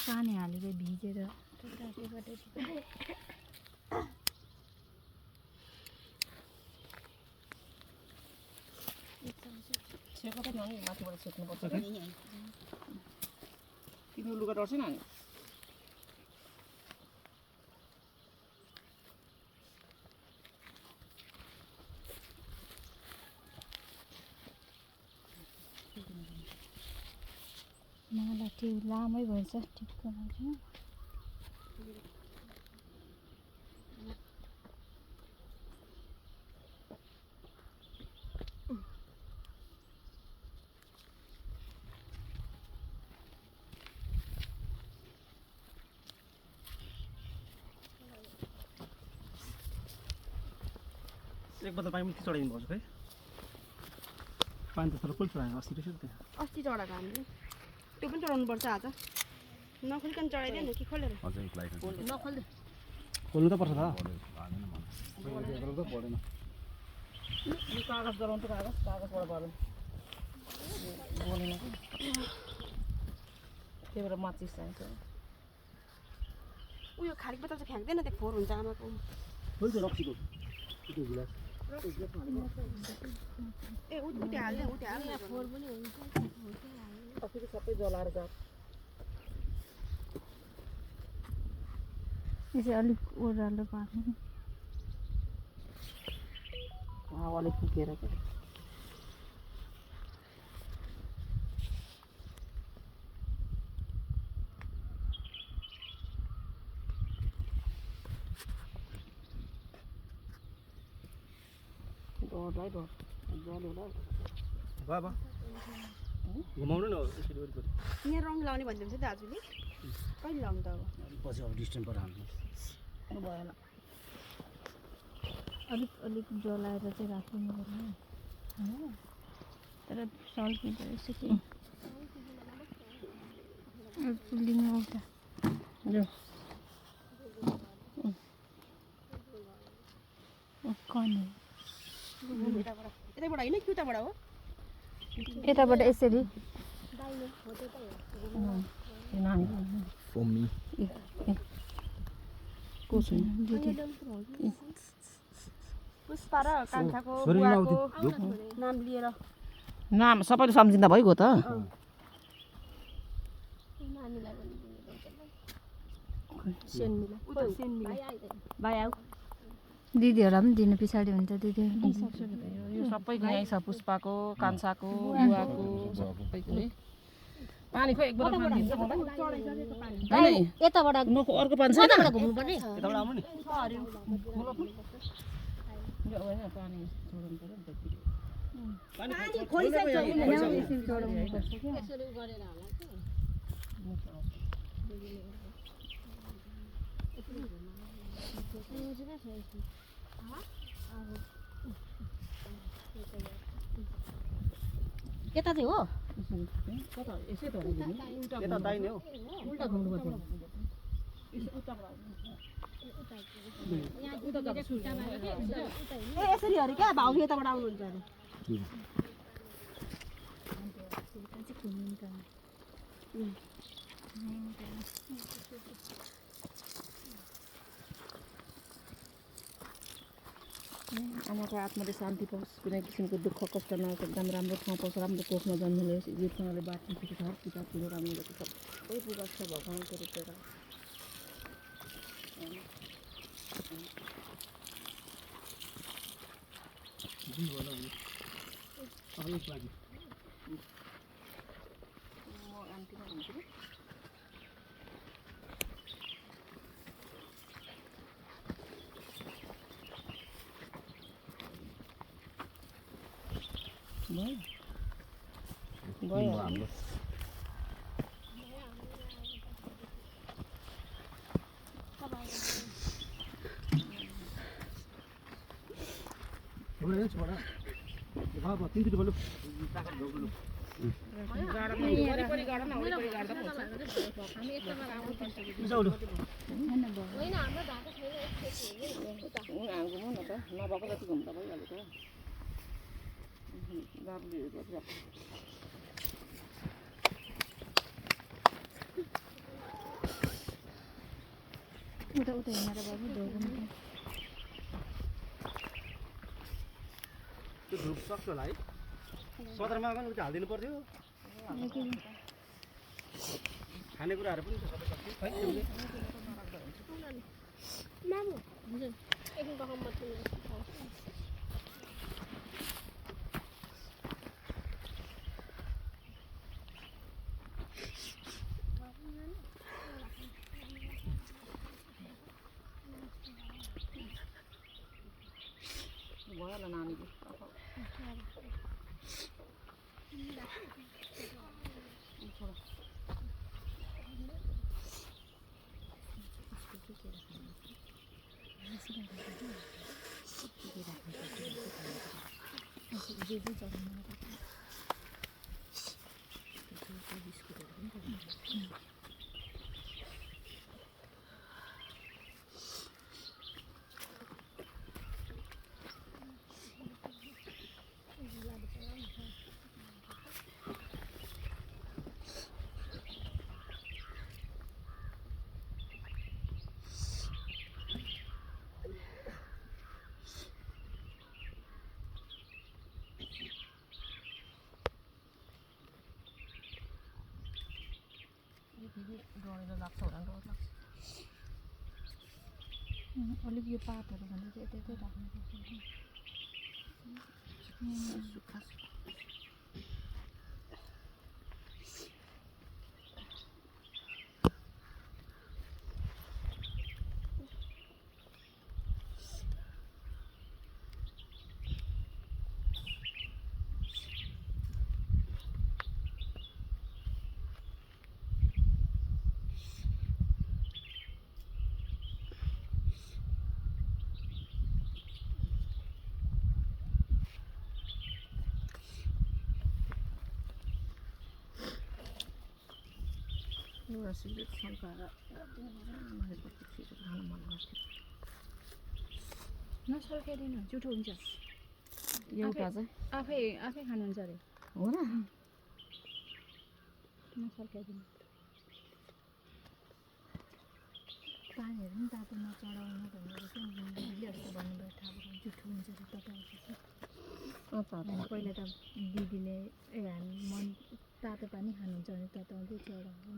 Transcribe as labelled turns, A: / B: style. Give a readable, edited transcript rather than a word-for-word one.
A: पानी हालेर भिजेर
B: सेको त नानी माथिबाट सेक्नुपर्छ कि तिम्रो लुगा डढ्छ नानी
A: मलाई त्यो लामै भएछ ठिक्क लाग्छ
C: एक बोतल पानी मात्रै चढाइदिनु पर्छ है पानी त तर फुल चढाएको अस्ति रहेछ त्यहाँ
D: अस्ति चढाएको हामीले त्यो पनि चढाउनुपर्छ आज नखोलिकन चढाइदियो नि कि खोलेर नखोल्दै
C: खोल्नु त पर्छ त
B: कागज जलाउनु त कागजबाट बाल्नु बोलेन कि त्यही भएर माचिस चाहिन्छ
D: उयो खाली बोतल चाहिँ फ्याँक्दैन त्यो फोहोर हुन्छ आमाको
C: फुल चाहिँ रक्सीको त्यो गिलास
D: ए उठे हाल्ने फोहोर पनि हुन्छ
B: कतिको सबै जलाएर जान्छ
A: यो चाहिँ अलिक ओह्रालो पार्नु
B: हावाले फुकेर क्या डरलाई डर जल्यो होला
C: बाबा घुमाउनु न यसरी वरिपरि
D: यहाँ रङ लाउने भन्दै थियो दाजुले कहिले लाउनु त अब
C: पछि अब डिस्टेन्सबाट हाल्नु
B: भएन
A: अलिक अलिक जलाएर चाहिँ राख्नु पर्ने होइन तर सल्किँदो रहेछ कि पुलिङ उता कने
D: यतैबाट होइन कि उताबाट हो
A: यताबाट यसरी
D: पुष्पा र कान्छाको बुवाको नाम लिएर
B: नाम सबैले सम्झिँदा भइगयो त भाइ आऊ
A: दिदीहरूलाई पनि दिनु पछाडि हुन्छ दिदी
B: यो सबैको यहीँ छ पुष्पाको कान्छाको बुवाको सबैको है पानी खोइ एक बोतल पानी दिन्छ मलाई
A: यताबाट
B: नको अर्को पानी छैन
A: घुम्नुपर्ने
C: यताबाट आउनु नि
B: यो होइन पानी छोड्नु पर्यो नि त
A: यता चाहिँ हो
B: यसै त
C: यता दाहिने हो
A: उल्टा घुम्नुपर्छ
D: ए यसरी अरे क्या भाउजू यताबाट आउनुहुन्छ अरे
B: आमाको आत्माले शान्ति पाओस् कुनै किसिमको दुःख कष्ट नहोस् एकदम राम्रो ठाउँ पाओस् राम्रो कोखमा जन्म लियोस् जीवसँगले बाँच्नु खुसी हर किताबतिर राम्रो भएको सबै पूजा छ भगवान्को रूपमा गयो
C: हाम्रो छोरा बाबा तिनचोटि बोल्नु
B: वरिपरि गाड न वरिपरि गाड्दा पनि हुन्छ घुमौँ न त नभएको जति घुम्दा भइहाल्यो त गाडीहरू गर्छ
A: उता उता हिँडेर बाबु धोको
C: त्यो धुप सक्छ होला है सदरमा पनि उता हालिदिनु पर्थ्यो खानेकुराहरू पनि सबै सक्यो है
D: मामु हजुर एकदिन बगान मात्रै
B: भयो होला नानीको डढेर लाग्छ होला डर लाग्छ
A: अलिक यो पातहरू भने चाहिँ यतै राख्नुपर्छ
B: सुक्खा एउटा सिगरेट सल्काएर खानु मन लाग्थ्यो
A: नसल्काइदिनु जुठो हुन्छ
B: एउटा चाहिँ
A: आफै आफै खानुहुन्छ अरे
B: हो र
A: नसल्काइदिनु पानीहरू पनि तातो नचढाउनु भनेर चाहिँ दिदीहरूले भन्नुभयो थाहा भयो जुठो हुन्छ अरे तपाईँ पहिला त दिदीले मन तातो पानी खानुहुन्छ भने तताउँदै चढाउनु